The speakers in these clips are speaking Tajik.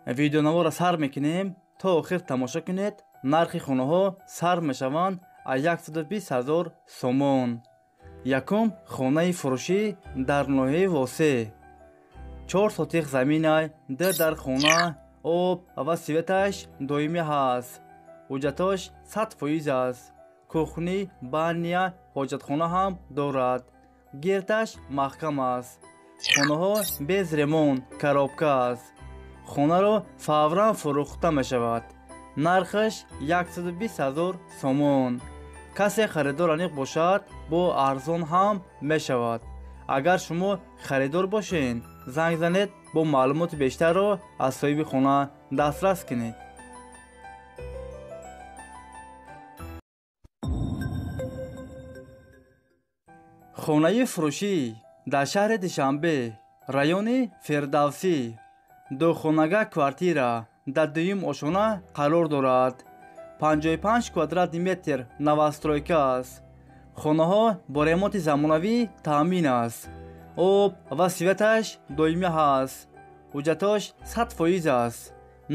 Видеонаворо сар мекунем, то охир тамошо кунед. Нархи хонаҳо сар мешаванд аз 120 ҳазор сомон. Якум хонаи фурӯшӣ дар ноҳияи Восе. 4 сотих заминай, 2 дар хона, об ва светаш доимӣ ҳаст. Ҳуҷҷатош 100% аст. Кухни, баня, ҳоҷатхона ҳам дорад. Гирдаш маҳкам аст. Хонаҳо без ремонт, коробка аст. Хонаро фавран фурӯхта мешавад. Нархаш 120 ҳазор сомон. Касе харидор аниқ бошад, бо арзон ҳам мешавад. Агар шумо харидор бошед, занг занед, бо маълумоти бештарро аз соҳиби хона дастрас кунед. Хонаи фурӯшӣ дар шаҳри Душанбе, райони Фирдавсӣ. Духонага квартира дар дуюм ошона қарор дорад. 55 квадратный метр новостройка аст. Хонаҳо бо ремонти замонавӣ таъмин аст. Об ва светаш доимӣ ҳаст. Ҳуҷҷатош 100% аст.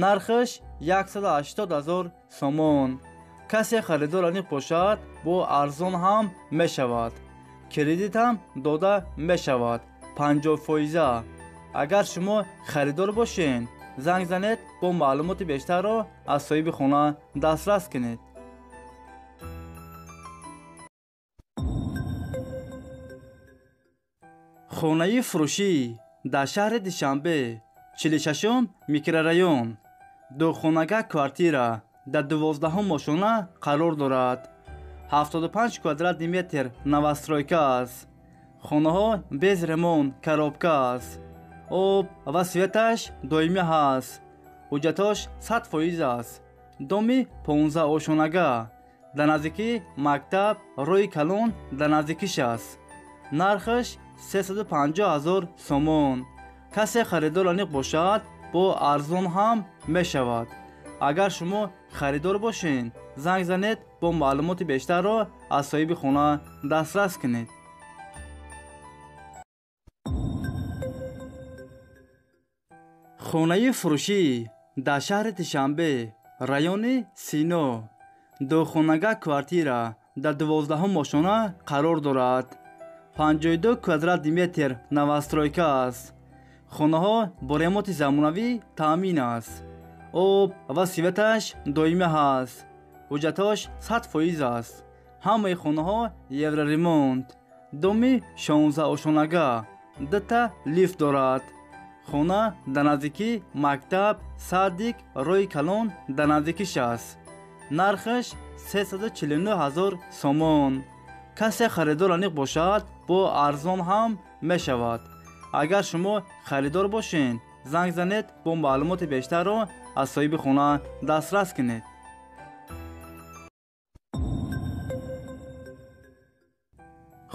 Нархаш 180 ҳазор сомон. Касе харидор аниқ бошад, бо арзон ҳам мешавад. Кредит ҳам дода мешавад 50%. Агар шумо харидор бошед, занг занед, бо маълумоти бештарро аз соҳиби хона дастрас кунед. Хонаи фурӯшӣ дар шаҳри Душанбе, 46-ум микрорайон. Духонага квартира дар 12-ум ошона қарор дорад. 75 квадратный метр новостройка аст. Хонаҳо без ремонт, коробка аст. Об ва светаш доимӣ ҳаст. Ҳуҷҷатош 100% аст. Доми 15 ошонага. Дар наздикии мактаб, роҳи калон дар наздикиш аст. Нархаш 350 ҳазор сомон. Касе харидор аниқ бошад, бо арзон ҳам мешавад. Агар шумо харидор бошед, занг занед, бо маълумоти бештарро аз соҳиби хона дастрас кунед. Хонаи фурӯшӣ дар шаҳри Душанбе, райони Сино. Духонага квартира дар 12-ум ошона қарор дорад. 52 квадратный метр новостройка аст. Хонаҳо бо ремонти замонавӣ таъмин аст. Об ва светаш доимӣ ҳаст. Ҳуҷҷатош 100% аст. Ҳамаи хонаҳо евроремонт. Доми 16 ошонага, 2 лифт дорад. Хона дар наздикии мактаб, садик, роҳи калон дар наздикиш аст. Нархаш 349 ҳазор сомон. Касе харидор аниқ бошад, бо арзон ҳам мешавад. Агар шумо харидор бошед, занг занед, бо маълумоти бештарро аз соҳиби хона дастрас кунед.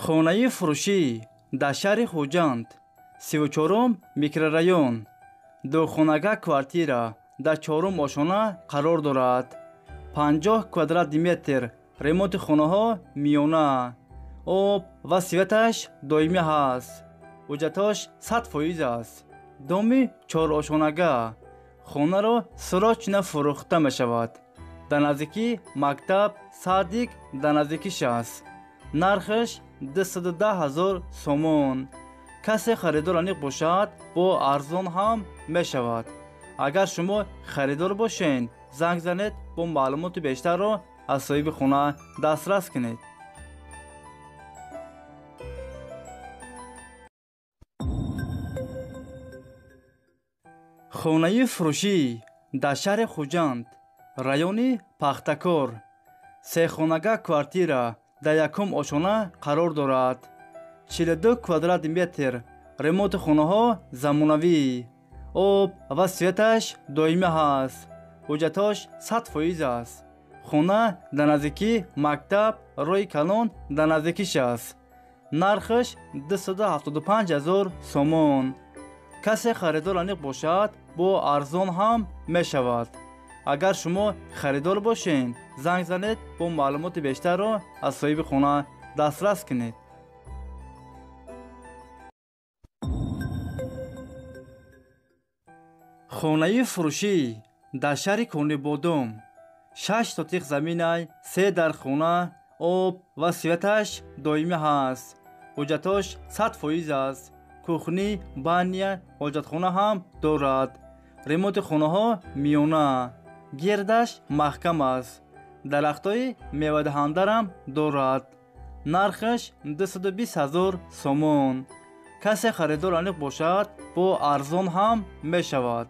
Хонаи фурӯшӣ дар шаҳри Хуҷанд, 34-ум микрорайон. Духонага квартира дар 4-ум ошона қарор дорад. 50 квадратный метр ремонти хонаҳо миёна. Об ва светаш доимӣ ҳаст. Ҳуҷҷатош 100% аст. Доми 4 ошонага. Хонаро срочно фурӯхта мешавад. Дар наздикии мактаб, садик дар наздикиш аст. Нархаш 210 ҳазор сомон. Касе харидор аниқ бошад, бо арзон ҳам мешавад. Агар шумо харидор бошед, занг занед, бо маълумоти бештарро аз соҳиби хона дастрас кунед. Хонаи фурӯшӣ дар шаҳри Хуҷанд, райони Пахтакор. Сехонага квартира дар якум ошона қарор дорад. 42 квадратный метр ремонти хонаҳо замонавӣ. Об ва светаш доимӣ ҳаст. Ҳуҷҷатош 100% аст. Хона дар наздикии мактаб, роҳи калон дар наздикиш аст. Нархаш 275 ҳазор сомон. Касе харидор аниқ бошад, бо арзон ҳам мешавад. Агар шумо харидор бошед, занг занед, бо маълумоти бештарро аз соҳиби хона дастрас кунед. Хонаи фурӯшӣ дар шаҳри Конибодом, 6 сотиқ заминай, 3 дар хона, об ва светаш доимӣ ҳаст. Ҳуҷҷатош 100% аст. Кухни, баня, ҳоҷатхона ҳам дорад. Ремонти хонаҳо миёна, гирдаш маҳкам аст. Дарахтҳои мевадаҳандарам дорад. Нархаш 220 000 сомон. Касе харидор аниқ бошад, бо арзон ҳам мешавад.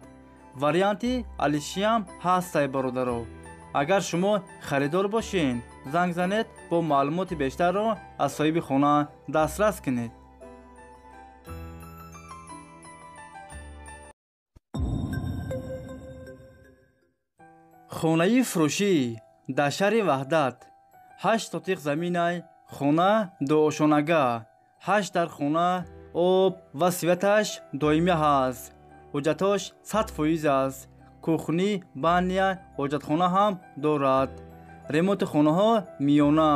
Варианти алишиам ҳастай бародаро. Агар шумо харидор бошед, занг занед, бо маълумоти бештарро аз соҳиби хона дастрас кунед. Хонаи фурӯшӣ дар шаҳри Ваҳдат, 8 сотиқ заминай, хона дуошонага, 8 дар хона, об ва светаш доимӣ ҳаст. Ҳуҷҷатош 100% аст. Кухни, баня, ҳоҷатхона ҳам дорад. Ремонти хонаҳо миёна.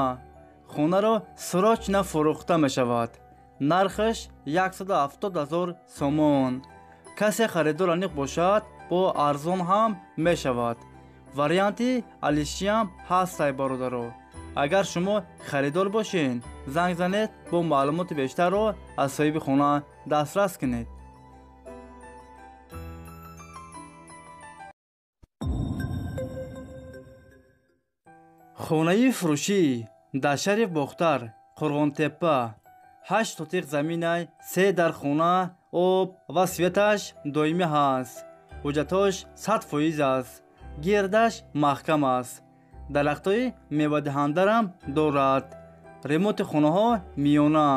Хонаро срочно фурӯхта мешавад. Нархаш 170 000 сомон. Касе харидор аниқ бошад, бо арзон ҳам мешавад. Варианти алишиам ҳастай бародаро. Агар шумо харидор бошед, занг занед, бо маълумоти бештарро аз соҳиби хона дастрас кунед. Хонаи фурӯшӣ дар шаҳри Бохтар, Қурғонтеппа, 8 сотиқ заминай, 3 дар хона, об ва светаш доимӣ ҳаст. Ҳуҷҷатош 100% аст. Гирдаш маҳкам аст. Дарахтҳои мевадаҳандарам дорад. Ремонти хонаҳо миёна.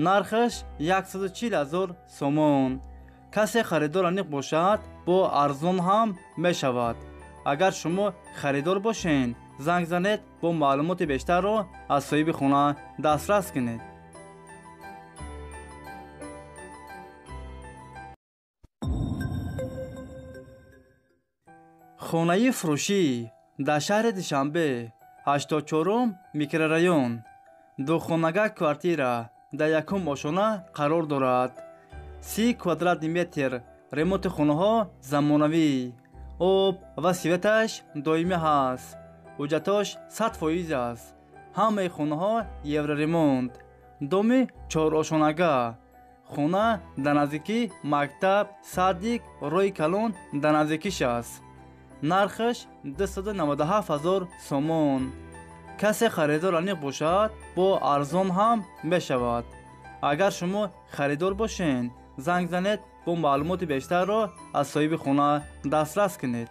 Нархаш 140 000 сомон. Касе харидор аниқ бошад, бо арзон ҳам мешавад. Агар шумо харидор бошед, занг занед, бо маълумоти бештарро аз соҳиби хона дастрас кунед. Хонаи фурӯшӣ дар шаҳри Душанбе, 84 микрорайон, духонага квартира дар якум ошона қарор дорад. 30 квадратни метр, ремонти хонаҳо замонавӣ, об ва светаш доимӣ ҳаст. Ҳуҷҷатош 100% аст. Ҳамаи хонаҳо евроремонт. Доми чорошонага. Хона дар наздикии мактаб, садик, роҳи калон дар наздикиш аст. Нархаш 297 000 сомон. Касе харидор аниқ бошад, бо арзон ҳам мешавад. Агар шумо харидор бошед, занг занед, бо маълумоти бештарро аз соҳиби хона дастрас кунед.